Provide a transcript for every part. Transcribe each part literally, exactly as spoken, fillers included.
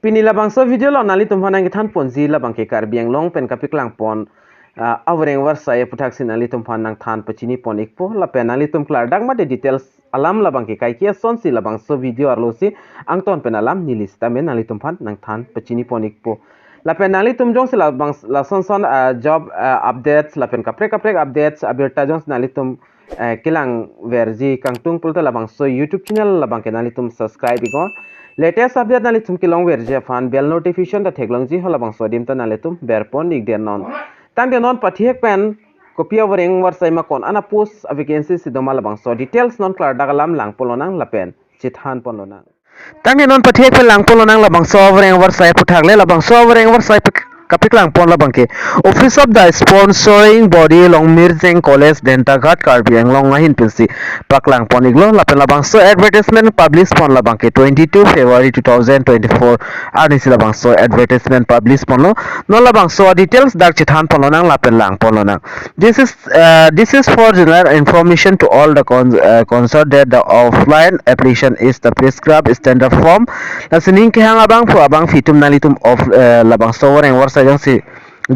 Pini labangso video along nanglitum aphan nangkethan ponji labangke Karbi Anglong pen kapeklang pon, ah, avoreng avarsai aputhaksi nanglitum aphan nangthan pachini pon ikpo, lapen nanglitum klardak mate details alam labangke kaike asonsi labangso video arlosi angton pen alam neli sitame nanglitum aphan nangthan pachini pon ikpo. Lapen nanglitum jongsi labang lason son, ah, job, ah, updates lapen kaprek kaprek updates abirta jongsi nanglitum, eh, kelang verji kangtung pulote labangso YouTube channel labangke nanglitum subscribe iknon. Latest update nanglitum kelong verji aphan bell notification ta theklongji ho labangso adim ta nanglitum berpon ikdet non. Tangte non pathek pen kopi avoreng avarsai ma ko-an a-post a-vacancy si doma labangso details non klardak alam lang pon lonang lapen chethan pon lonang. Tangte non pathek pen lang pon lonang labangso avoreng avarsai aphuthak le labangso avoreng avarsai pek-, kapeklang pon labangke Office of the Sponsoring Body Longmirjeng College Dentaghat Karbi Anglong ahin pensi paklang pon iklo lapen labangso advertisement publish pon labangke twenty-two February two thousand twenty-four arnisi labangso advertisement publish ponlo. Non labangso details dak chethan pon lonang lapen lang pon lonang. This is, uh, this is for general information to all the con-, uh, concerned that the offline application is the prescribed standard form. Lasi ning kehang abangphu abangphi atum nanglitum off, uh, labangso avoreng avarsai jongsi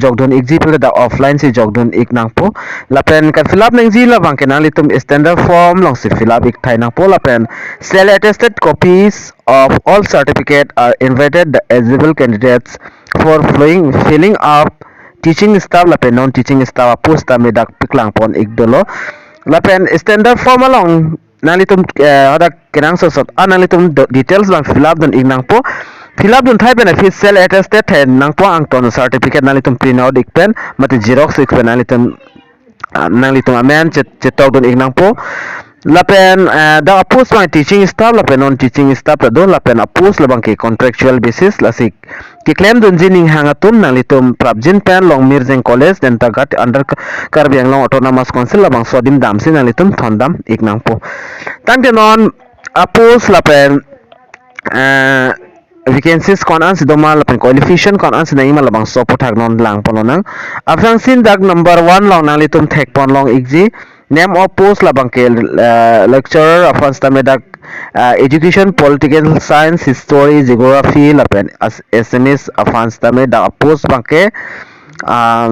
jokdun ikji pulote dak offline si jokdun ik nangpo. Lapen ka-fill up nangji labangke nanglitum standard form alongsi fill up ik thai nangpo lapen self attested copies of all certificate are invited the eligible candidates for filling, filling up teaching staff lapen non teaching staff a-post tame dak paklang pon ik dolo. Lapen standard form along nanglitum, eh, hadak kenangsot sot a nanglitum do-, details abang fill up dun ik nangpo. Fill up dun thai pen aphi self attested thai nangpo, angton certificate nanglitum print out ik pen mate xerox ik pen nanglitum, ah, nanglitum amen chet-, chetok dun ik nangpo. Lapen, eh, dak a-post abang teaching staff lapen non teaching staff ta do, lapen a-post labangke contractual basis, lasi keklem dunji ning hang atum nanglitum prapjin pen Longmirjeng College Dentaghat under Ka-, Karbi Anglong Autonomous Council labangso adim damsi nanglitum thondam ik nangpo. Tangte non a-post lapen, eh, vacancies ko-an ansi doma lapen qualification ko-an ansi nangji ma labangso aphuthak non lang pon lonang. Aphrangsi dak number one along nanglitum thek pon long ikji. Name of post labangke, eh, lecturer aphan sitame dak, eh, education, political science, history, geography lapen as-, Assamese aphan sitame dak a-post abangke, ah,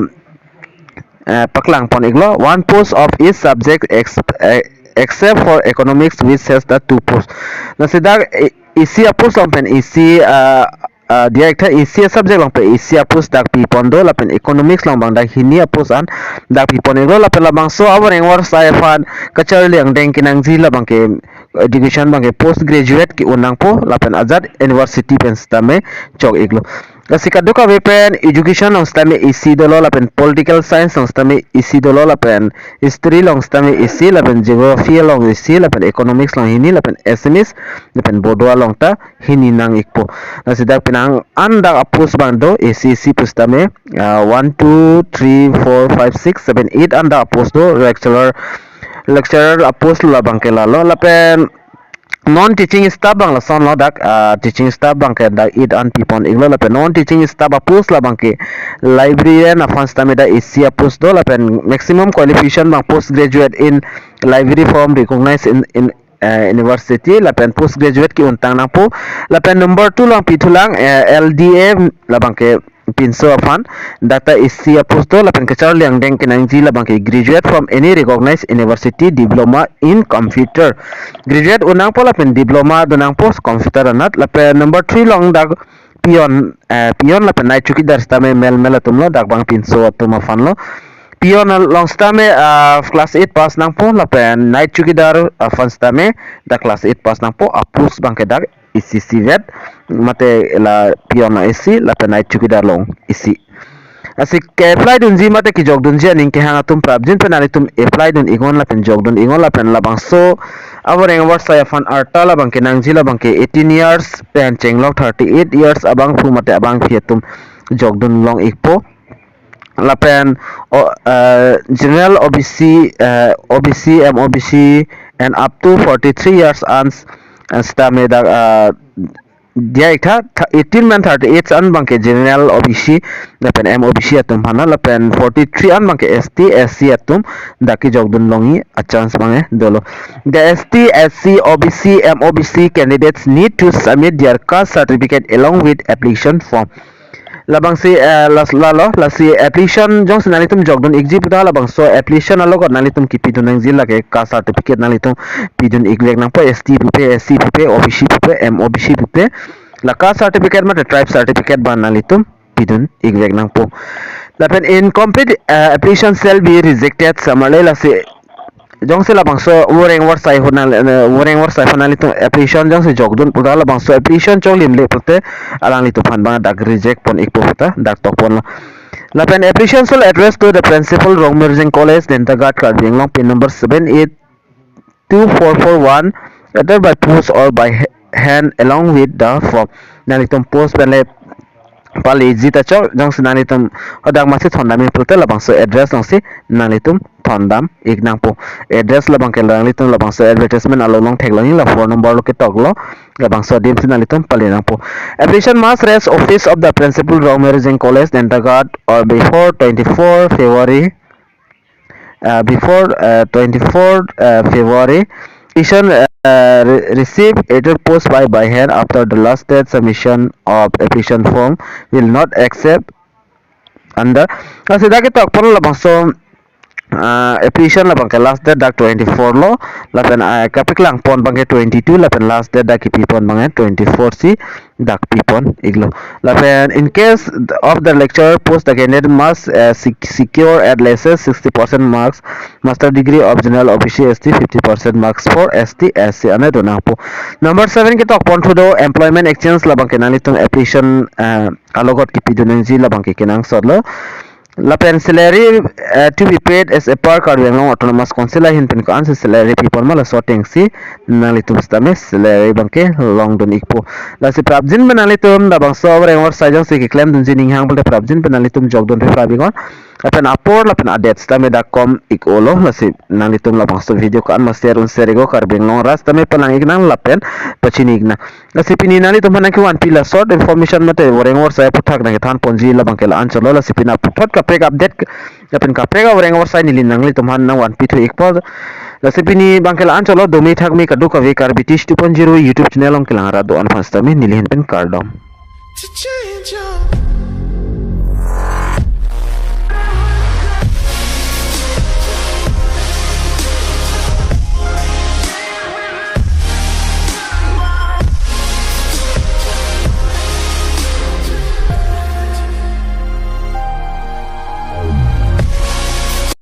eh, paklang pon iklo. One post of each subject ex-, eh, except for economics, which has the two posts. Lasi dak, eh, isi a-post along pen isi, ah, ah, diak tha isi a-subject along pen isi a-post dak pi pon do, lapen economics along abang dak hini a-post an dak pi pon iklo. Lapen labangso avoreng avarsai aphan kacharli angdeng kenangji labangke education abangke post graduate ke-un nangpo lapen ajat university pen sitame chok iklo. Lasi kadokave pen education along sitame isi dolo lapen political science along sitame isi dolo lapen history along sitame isi lapen geography along isi lapen economics along hini lapen Assamese lapen Bodo along ta hini nang ikpo. Lasi dak penang an dak a-post abang do isi isi pu sitame, ah, one, two, three, four, five, six, seven, eight an dak a-post do lecturer, lecturer a-post labangke lalo lapen non teaching staff abang lason lo dak, ah, teaching staff abangke dak eight an pi pon iklo lapen non teaching staff a-post labangke librarian aphan sitame dak isi a-post do lapen maximum qualification abang post graduate in library from recognized in, in, eh, university lapen post graduate ke-un tang nangpo. Lapen number two along pithulang, eh, L D A labangke pinso aphan dak ta isi a-post do lapen kacharli angdeng kenangji labangke graduate from any recognized university, diploma in computer. Graduate un nangpo lapen diploma do nangpo computer anat. Lapen number three along dak peon, eh, peon lapen night chowkidar sitame male male atum lo, dak abang pinso atum aphan lo. Peon along sitame, ah, class eight pass nangpo lapen night chowkidar aphan sitame dak class eight pass nangpo. A-post abangke dak isi isi vet, mate la peon along isi lapen night chowkidar along isi. Lasi ke-apply dunji mate kejok dunji aning kehang atum prapjin pen nanglitum apply dun iknon lapen jok dun iknon lapen labangso avoreng avarsai aphan arta labangke nangji labangke eighteen years pen chenglok thirty-eight years abangphu mate abangphi atum jok dun long ikpo. Lapen o, eh, general, O B C, eh, O B C, M O B C and up to forty-three years an, eh, sitame dak, eh, diya iktha, tha-, eighteen pen thirty-eight an abangke general, O B C lapen M O B C atum aphan, lapen forty-three an abangke S T, S C atum dak kejokdun longji achance abangke dolo. The S T, S C, O B C, M O B C candidates need to submit their caste certificate along with application form. Labangsi, eh, las-, lalo, lasi application jongsi nanglitum jokdun ikji pu ta labangso application alogot nanglitum kipidun nangji, lake caste certificate nanglitum pidun ikvek nangpo, S T pupe, S C pupe, O B C pupe, M O B C pupe. La caste certificate mate tribe certificate abang nanglitum pidun ikvek nangpo. Lapen incomplete, eh, application shall be rejected summarily, lasi jongsi labangso voreng vorsai ahut nang, eh, voreng vorsai aphan nanglitum application jongsi jokdun pu ta labangso application chonglim le pulote alanglitum aphan abang dak reject pon ikpo pu ta dak tok ponlo. Lapen application shall address to the principal, Rongmirjeng College, Dentaghat, Karbi Anglong, pin number seven eight two four four one, either by post or by ha-, hand along with the form. Nanglitum post pen le paleji ta chok, jongsi nanglitum hadak masi thondam ik pulote labangso address alongsi nanglitum thondam ik nangpo. Address labangke nanglitum labangso advertisement along along theklongji, la phone number lo ketoklo, labangso adim si nanglitum pale nangpo. Application must reach office of the principal, Rongmirjeng College, Dentaghat, or before twenty-four February, uh, before, uh, twenty-four, uh, February. Petition, uh, re-, receive either post by, by hand after the last date submission of application form will not accept under. Lasi dak ketok pon labangso, uh, application labangke last date dak twenty-four lo, lapen, uh, kapeklang pon abangke twenty-two, lapen last date dak kipi pon abangke twenty-four si dak pi pon iklo. Lapen in case of the lecturer post, the candidate must, uh, sec-, secure at least sixty percent marks, master degree of general, O B C, S T, fifty percent marks for S T, S C, ane do nangpo. Number seven ketok pon thudo, employment exchange labangke nanglitum application, uh, alogot kipidun nangji labangke kenangsot lo. Lapen salary, uh, to be paid as a per Karbi Anglong Autonomous Council ahin pen ko-an si salary pi pon ma, laso atengsi nanglitum sitame salary abangke longdun ikpo. Lasi prapjin pen nanglitum labangso voreng vorsai jongsi keklem dunji ning hang pulote prapjin pen nanglitum jokdun ri prap iknon. Lapen apor lapen a-date sitame dak kom ik-olo, lasi nanglitum labangso video ko-an ma share un share iknon, Karbi Anglong rat sitame palang ik nang lapen pachini ik nang. Lasi pini nanglitum aphan nangkevanpi la short information mate voreng vorsai aphuthak nangkethan ponji labangke la-an chotlo, lasi pini aphuthak kaprek update ke-, lapen kaprek avoreng vorsai neli nanglitum aphan nangvanpi thu ikpo. Lasi pini abangke la-an chotlo, dome thakme kadokave Karbi Tish two point zero YouTube channel along kelang rat do-an aphan sitame neli ahin pen kardom. To change your